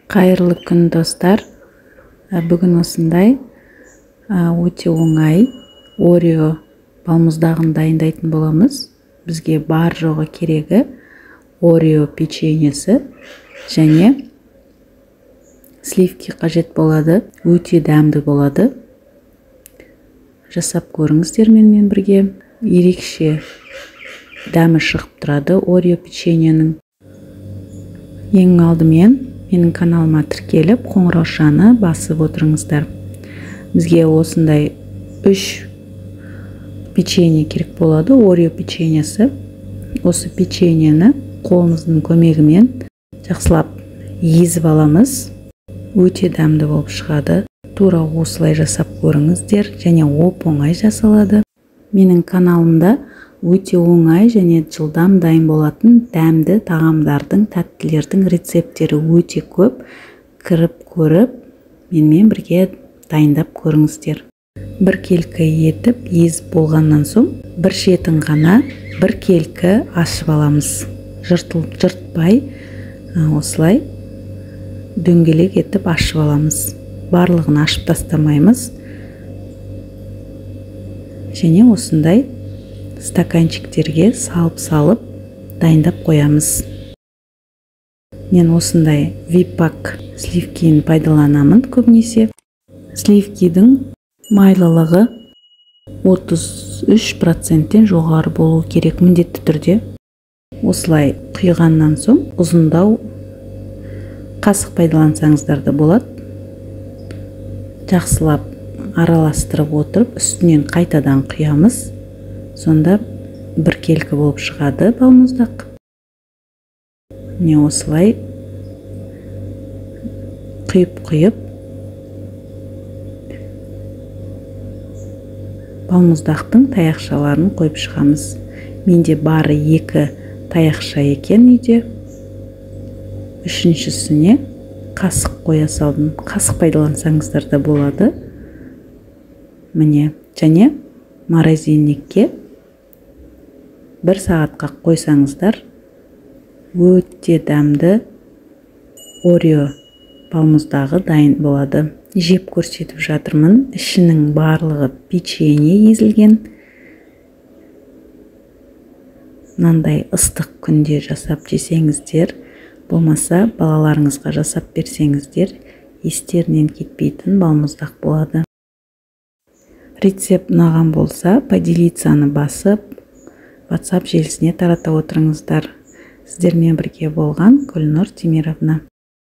Қайырлы күн, достар. Бүгін осындай өте оңай Орео балмұздағын дайындайтын боламыз. Бізге бар жоғы керегі Орео печеньесі және сливки қажет болады. Өте дәмді болады. Жасап көріңіздер менімен бірге. Ерекше дәмі шығып тұрады Орео печеньенің. Ең алдымен менің каналыма тіркеліп, қоңыраушаны басып отырыңыздар. Бізге осындай 3 печенье керек болады, Орео печеньесі. Осы печеньені қолымыздың көмегімен жақсылап езіп аламыз. Өте дәмді болып шығады. Тура осылай жасап көріңіздер, және оп-оңай жасалады. Менің каналымда өте оңай және жылдам дайын болатын дәмді тағамдардың, тәттілердің рецепттері өте көп. Кіріп көріп, менімен бірге дайындап көріңіздер. Бір келкі етіп езіп болғаннан соң бір шетін ғана бір келкі ашып аламыз. Жыртпай осылай дөңгелек етіп ашып аламыз. Барлығын ашып тастамаймыз. Және осындай стаканчиктерге салып-салып дайындап қоямыз. Мен осындай випак сливкиін пайдаланамын көбінесе. Сливкидің майлылығы 33%-тен жоғары болу керек міндетті түрде. Осылай құйғаннан соң ұзындау қасық пайдалансаңыздар да болады. Жақсылап араластырып отырып, үстінен қайтадан құямыз. Сонда бір келкі болып шығады балмұздақ. Міне осылай құйып-құйып балмұздақтың таяқшаларын қойып шығамыз. Менде бары 2 таяқша екен үйде. Үшіншісіне қасық қоя салдым. Қасық пайдалансаңыздар да болады. Міне, және морозильникке 1 сағатқа қойсаңыздар, өте дәмді Орео балмұздағы дайын болады. Жеп көрсетіп жатырмын. Ішінің барлығы печенье езілген. Мынандай ыстық күнде жасап жесеңіздер, болмаса балаларыңызға жасап берсеңіздер, естерінен кетпейтін балмұздақ болады. Рецепт ұнаған болса, поделиться-ны басып, WhatsApp желісіне тарата отырыңыздар. Сіздермен бірге болған Гүлнұр Темировна.